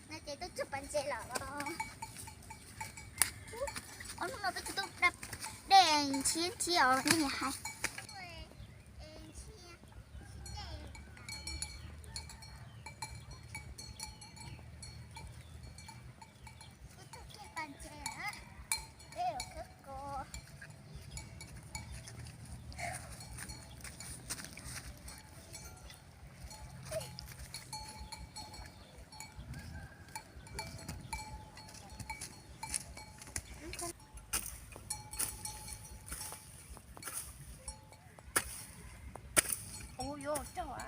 No ces tuaj txog pas ntses lawm los. Ob hnub no peb tsis tuaj da dej ntshiab ntshiab os nej niam hais. Ua yuav ua rau a.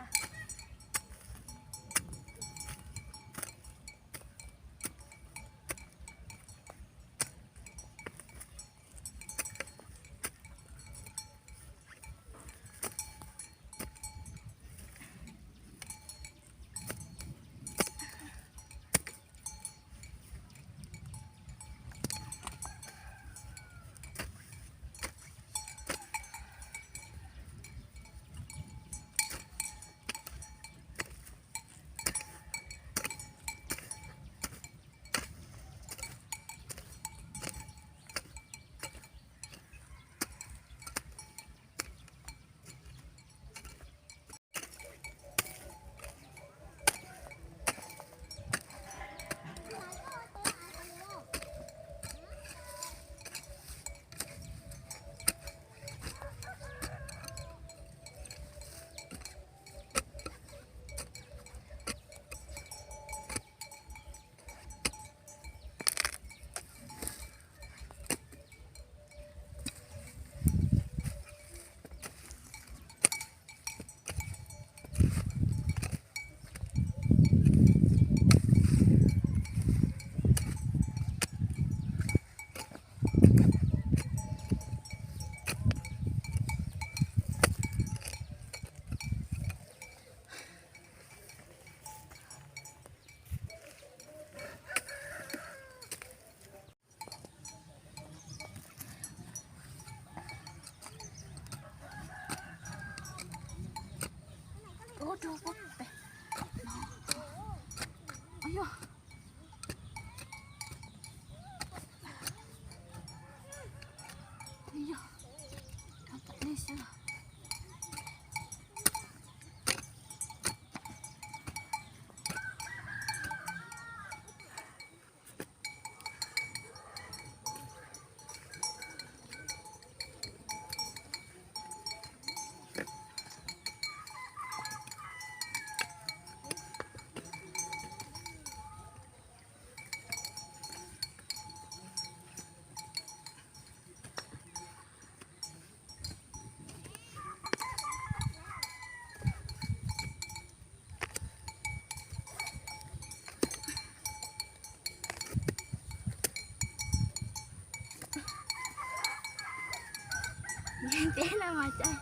Ntev no mas cov.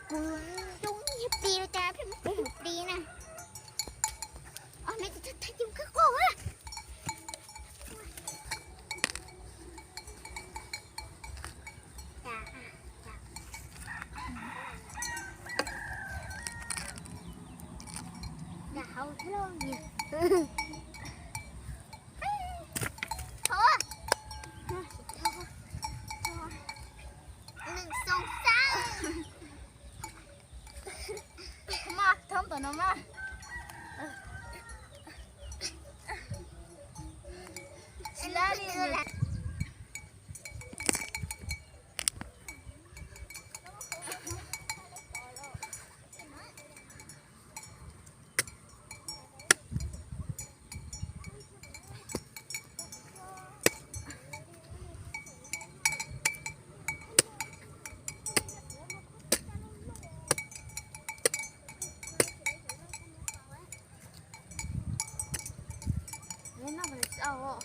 Kuv coob yig plis los cas pheej muab kuv mus plis na. Os, me tsis tau thaij ces mus khawb qos. Cas hauv thiab lauj. No mas. Tau.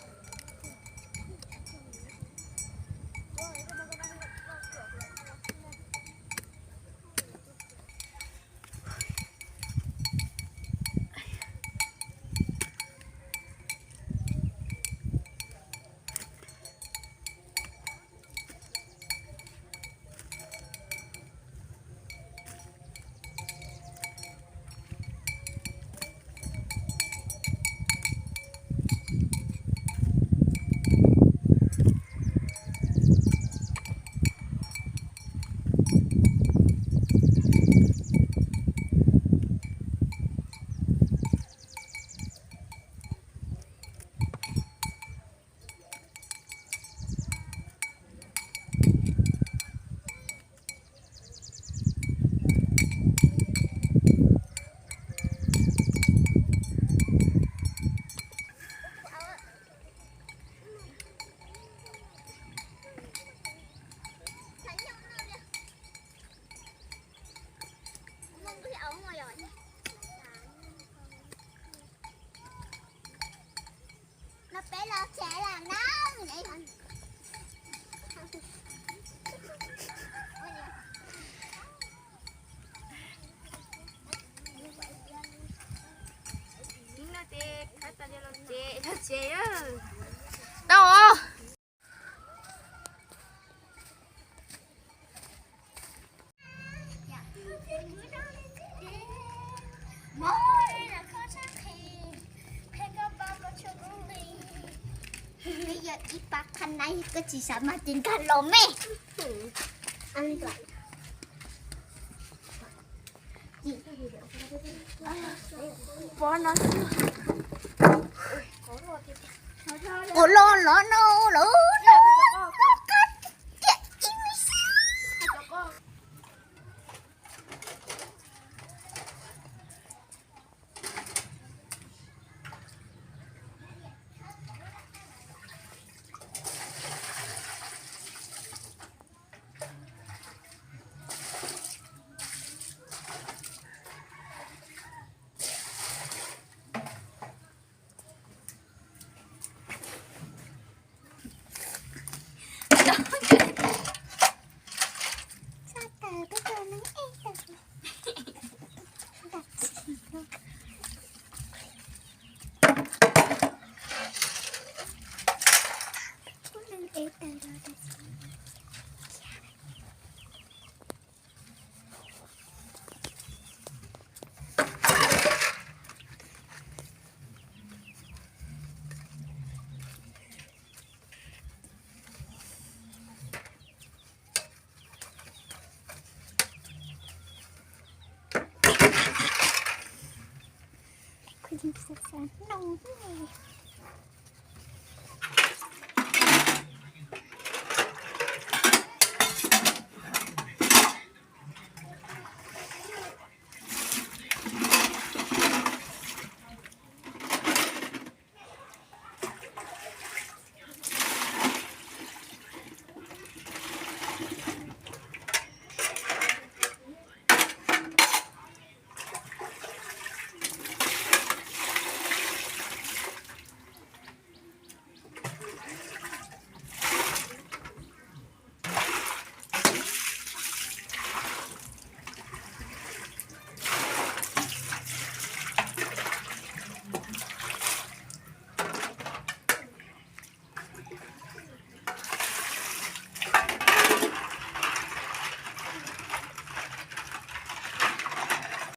Yog ib pab qhab naib koj tsis xav mas ces nkag los me. Pov no, kuv los los no lawm.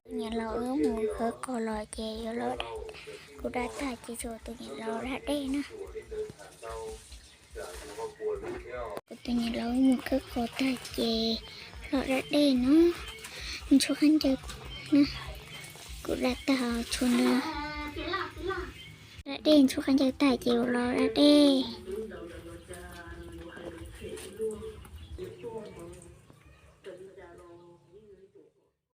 Tus niam laus wb mus khawb qos los ces yuav los, kuv da tag ces tshuav tus niam laus da dej na. Kuv tus niam laus mus khawb qos tag ces los da dej no, mus tshuab khaub ncaws na. Kuv da tag tshuav na. Da dej ntxhua qab ncaws tag ces los da dej.